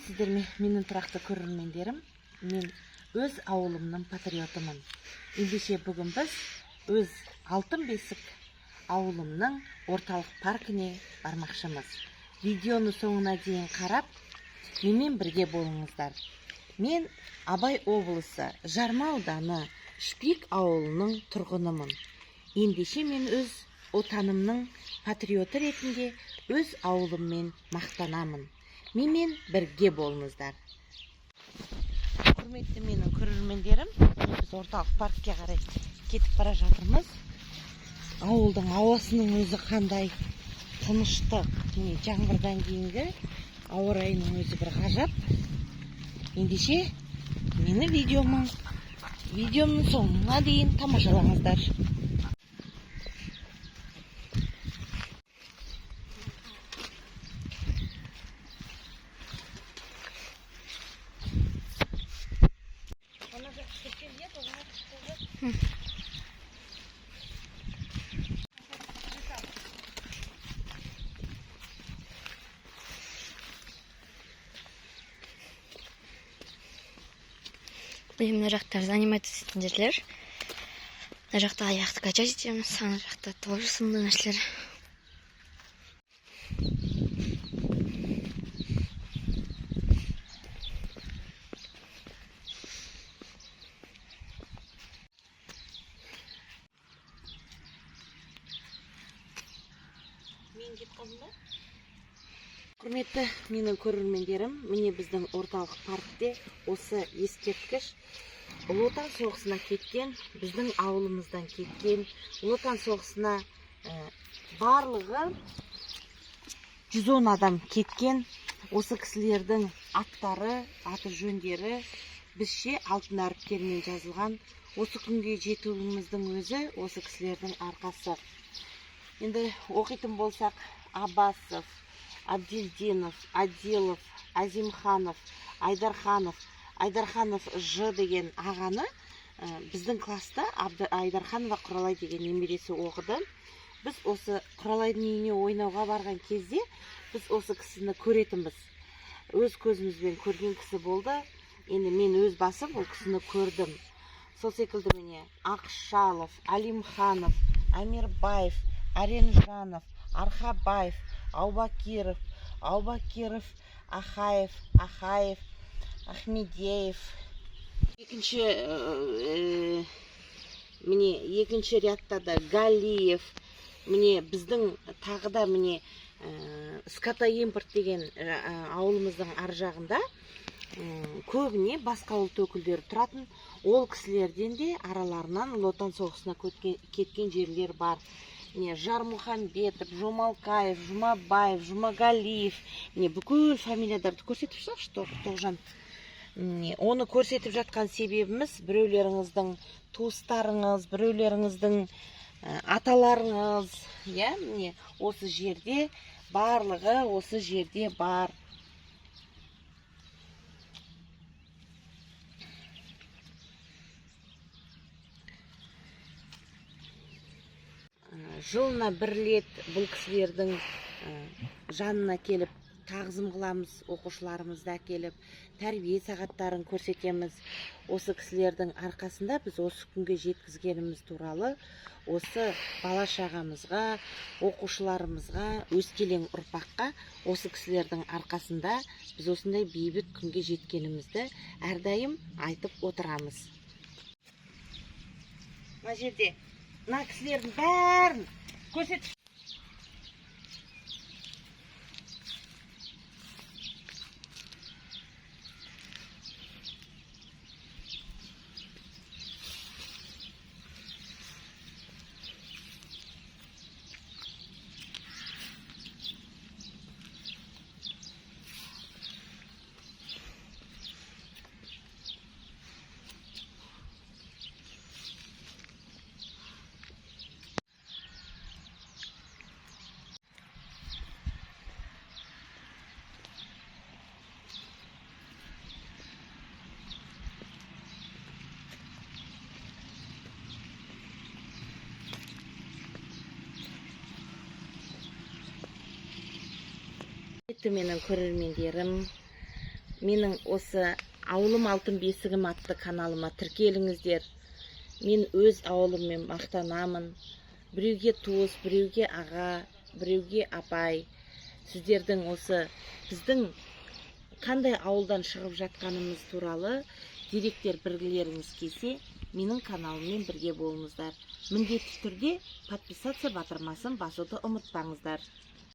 Сәлеметсіздер ме, менің тұрақты көрермендерім! Мен өз ауылымның патриотымын. Ендеше, бүгін біз өз алтын бесік ауылымның орталық паркіне бармақшымыз. Видеоны соңына дейін қарап, менімен бірге болыңыздар. Мен Абай облысы, Жарма ауданы, Шпик ауылының тұрғынымын. Ендеше, мен өз отанымның патриоты ретінде өз ауылыммен мақтанамын. Менімен бірге болыңыздар. Құрметті менің көрермендерім, біз орталық паркке қарай кетіп бара жатырмыз. Ауылдың ауасының өзі қандай тыныштық! Міне, жаңбырдан кейінгі ауа райының өзі бір ғажап. Ендеше, мені видеомның соңына дейін тамашалаңыздар. Міне, мына жақта заниматься ететін жерлер. Мына жақта аяқты качать етеміз, ана жақта тоже сондай нәрселер. Мен кетіп қалдым ба? Құрметті менің көрермендерім, міне, біздің орталық паркте осы ескерткіш. Ұлы Отан соғысына кеткен, біздің ауылымыздан кеткен, Ұлы Отан соғысына барлығы 110 адам кеткен. Осы кісілердің аттары, аты жөндері бізше алтын әріптермен жазылған. Осы күнге жетуіміздің өзі осы кісілердің арқасы. Енді оқитын болсақ: Абасов, Абделдинов, Аделов, Азимханов, Айдарханов. Айдарханов Ж деген ағаны біздің класста Айдарханова Құралай деген немересі оқыды. Біз осы Құралайдың үйіне ойнауға барған кезде біз осы кісіні көретінбіз. Өз көзімізбен көрген кісі болды. Енді мен өз басым ол кісіні көрдім. Сол секілді, міне, Ақшалов, Алимханов, Әмірбаев, Аренжанов, Архабаев, Аубакиров, Аубакиров, Ахаев, Ахаев, Ахмедеев. Екінші, міне, екінші рядта да Галиев. Міне, біздің тағы да, міне, Скотоимпорт деген ауылымыздың ар жағында көбіне басқа ұлт өкілдері тұратын. Ол кісілерден де араларынан Ұлы Отан соғысына кеткен жерлер бар. Міне, Жармұхамбетов, Жомалкаев, Жұмабаев, Жұмагалиев. Міне, бүкіл фамилияларды көрсетіп шығайықшы, Тоғжан. Міне, оны көрсетіп жатқан себебіміз: біреулеріңіздің туыстарыңыз, біреулеріңіздің аталарыңыз, иә, міне, осы жерде барлығы, осы жерде бар. Жылына бір рет бұл кісілердің жанына келіп тағзым қыламыз, оқушыларымызды әкеліп тәрбие сағаттарын көрсетеміз. Осы кісілердің арқасында біз осы күнге жеткізгеніміз туралы осы бала шағамызға, оқушыларымызға, өскелең ұрпаққа осы кісілердің арқасында біз осындай бейбіт күнге жеткенімізді әрдайым айтып отырамыз. Мына жерде мына кісілердің бәрін көрсетіп. Құрметті менің көрермендерім, Менің осы «Ауылым – алтын бесігім» атты каналыма тіркеліңіздер. Мен өз ауылыммен мақтанамын. Біреуге туыс, біреуге аға, біреуге апай. Сіздердің осы біздің қандай ауылдан шығып жатқанымыз туралы деректер білгілеріңіз келсе, менің каналыммен бірге болыңыздар. Міндетті түрде подписаться батырмасын басуды ұмытпаңыздар.